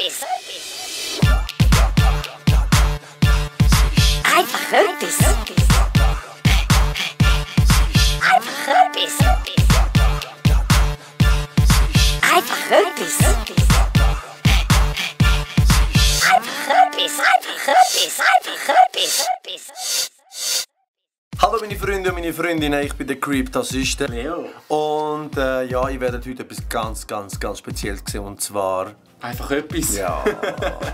etwas. Einfach etwas. Einfach etwas. Einfach etwas. Einfach etwas. Hallo meine Freunde und meine Freundinnen, ich bin der Creep, das ist der Leo. Und ja, ich werde heute etwas ganz Spezielles sehen, und zwar... Einfach etwas? Ja,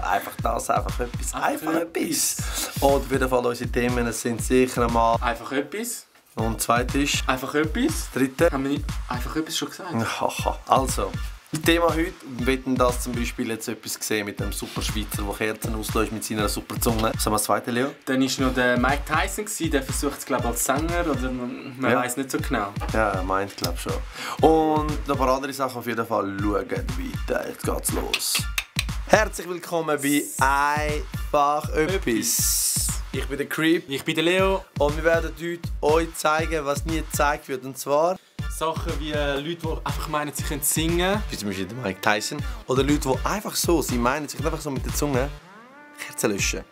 einfach das, einfach etwas, einfach etwas. Und auf jeden Fall unsere Themen sind sicher einmal... Einfach etwas? Und zweites? Einfach etwas? Dritte? Haben wir nicht einfach etwas schon gesagt? Haha. Also, das Thema heute, wir wollen das zum Beispiel jetzt etwas sehen mit dem super Schweizer, der Kerzen auslöst mit seiner super Zunge. Was haben wir das zweite, Leo? Dann war noch der Mike Tyson, der versucht es glaube ich als Sänger, oder man weiß nicht so genau. Ja, er meint glaube ich schon. Und noch ein paar andere Sachen auf jeden Fall. Schaut weiter, jetzt geht's los. Herzlich willkommen bei Einfach etwas. Ich bin der Creep. Ich bin der Leo. Und wir werden heute euch zeigen, was nie gezeigt wird. Und zwar Sachen wie Leute, die einfach meinen, sie können singen. wie zum Beispiel der Mike Tyson. Oder Leute, die einfach so, sie meinen, sie können einfach so mit der Zunge Kerzen löschen.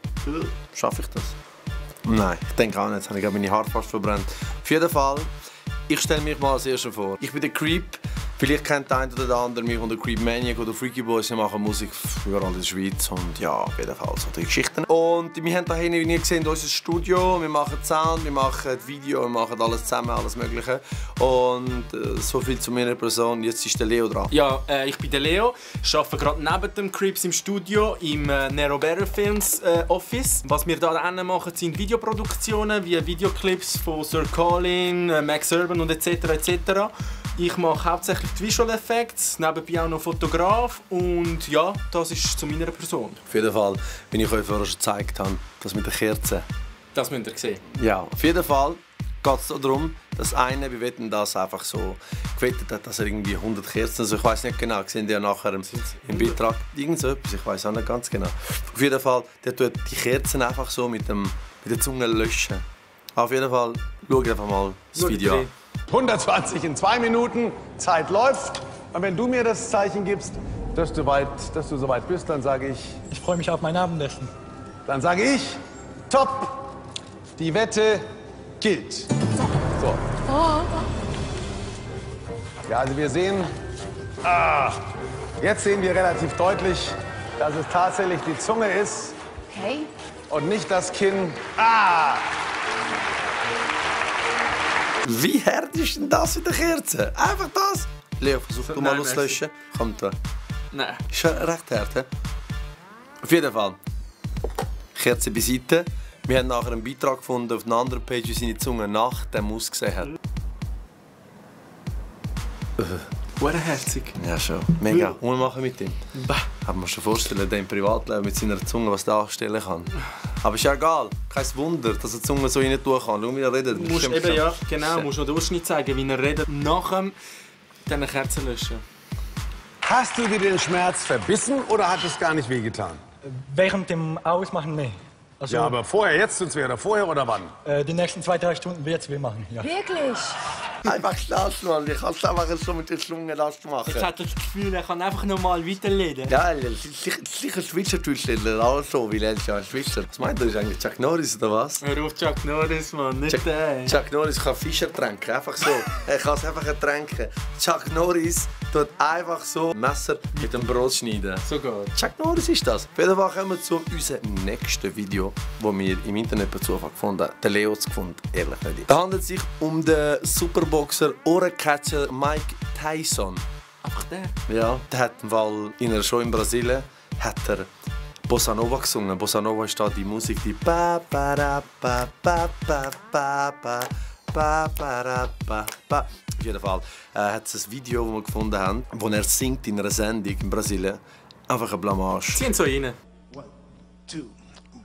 Schaffe ich das? Nein, ich denke auch nicht. Jetzt habe ich meine Haare fast verbrannt. Auf jeden Fall, ich stelle mich mal als erstes vor. Ich bin der Creep. Vielleicht kennt der eine oder der andere mich unter Creep Maniac oder Freaky Boys. Wir machen Musik überall in der Schweiz und ja, auf jeden Fall so die Geschichten. Und wir haben hier nie gesehen unser Studio. Wir machen Sound, wir machen Video, wir machen alles zusammen, alles Mögliche. Und so viel zu meiner Person. Jetzt ist der Leo dran. Ja, ich bin der Leo. Ich arbeite gerade neben dem Creeps im Studio im Nero Better Films Office. Was wir hier machen, sind Videoproduktionen wie Videoclips von Sir Colin, Max Urban und etc. etc. Ich mache hauptsächlich die Visual Effects, nebenbei auch noch Fotograf und ja, das ist zu meiner Person. Auf jeden Fall, wie ich euch vorher schon gezeigt habe, das mit der Kerze. Das müsst ihr sehen. Ja, auf jeden Fall geht es darum, dass einer, wir wetten das einfach so gewettet hat, dass er irgendwie 100 Kerzen, also ich weiß nicht genau, sehen die ja nachher im Beitrag, irgend so etwas, ich weiß auch nicht ganz genau. Auf jeden Fall, der tut die Kerzen einfach so mit der Zunge löschen. Auf jeden Fall, schaut einfach mal das Video an. 120 in 2 Minuten, Zeit läuft. Und wenn du mir das Zeichen gibst, dass du soweit bist, dann sage ich... Ich freue mich auf mein Abendessen. Dann sage ich, top, die Wette gilt. So. Ja, also wir sehen, jetzt sehen wir relativ deutlich, dass es tatsächlich die Zunge ist. Okay. Und nicht das Kinn. Wie hart ist denn das mit der Kerze? Einfach das! Leo, versuch du mal Nein, auszulöschen. Kommt da. Nein. Ist ja recht hart, he? Auf jeden Fall. Kerze beiseite. Wir haben nachher einen Beitrag gefunden auf einer anderen Page, wie seine Zunge nach dem ausgesehen hat. Herzig. Ja, schon. Mega. Und wir machen mit ihm. Kann man schon vorstellen, der im Privatleben mit seiner Zunge was der anstellen kann. Aber ist ja egal. Kein Wunder, dass er die Zunge so rein tun kann. Schau, wie er redet. Du musst eben, ja, genau, musst noch den Ausschnitt zeigen, wie er redet. Nach diesen Kerzen löschen. Hast du dir den Schmerz verbissen oder hat es gar nicht wehgetan? Während dem Ausmachen, nee. Also, Ja, aber vorher, jetzt sind wir oder vorher oder wann? die nächsten 2-3 Stunden wird es weh machen. Ja. Wirklich? Einfach das, Mann. Ich kann es einfach so mit der Zunge das machen. Ich hatte das Gefühl, er kann einfach noch mal weiterreden. Ja, sicher Schweizerdeutschler, alles so, weil er ist ja ein Schweizer. Was meint er, ist eigentlich Chuck Norris oder was? Hör auf Chuck Norris, Mann, nicht der. Chuck Norris kann Fischer tränken, einfach so. Er kann es einfach ertränken. Chuck Norris tut einfach so ein Messer mit dem Brot schneiden. Sogar. Chuck Norris ist das. Auf jeden Fall kommen wir zu unserem nächsten Video, das wir im Internet per Zufall gefunden haben. Der Leo hat es gefunden, ehrlich nicht. Es handelt sich um den Superboxer Ohrencatcher Mike Tyson. Einfach der? Ja, der hat im in einer Show in Brasilien hat er Bossa Nova gesungen. Bossa Nova ist da die Musik, die ba ba da ba ba ba ba ba ba ba ba ba. Auf jeden Fall hat es ein Video, das wir gefunden haben, wo er singt in einer Sendung in Brasilien. Einfach ein Blamage. Ziehen so rein. 1, 2,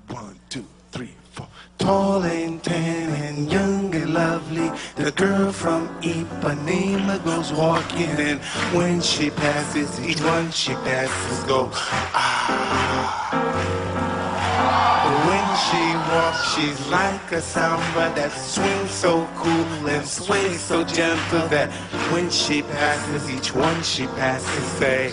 1, 2, 3, 4. Tall and tan and young and lovely, the girl from Ipanema goes walking, and when she passes, each one she passes go When she walks, she's like a samba that swings so cool and sways so gentle that when she passes, each one she passes say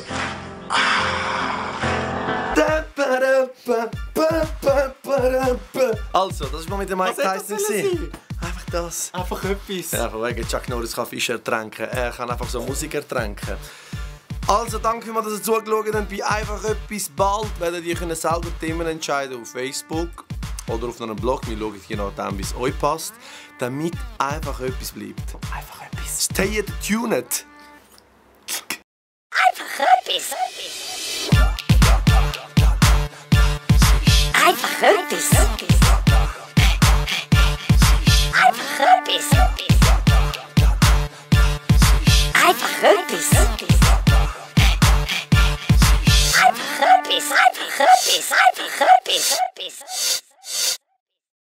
Also, das war mal mit dem Mike Was hätte Tyson. das sollen sein? Einfach das. Einfach etwas. Ja, von wegen Chuck Norris kann Fisch ertränken. Er kann einfach so Musik ertränken. Also, danke vielmals, dass ihr zugeschaut habt bei «Einfach etwas». Bald werdet ihr selber Themen entscheiden auf Facebook oder auf einem Blog. Wir schauen je nachdem, wie es euch passt. Damit einfach etwas bleibt. Einfach etwas. Stay tuned. Einfach etwas. Einfach etwas. Einfach etwas. Einfach etwas.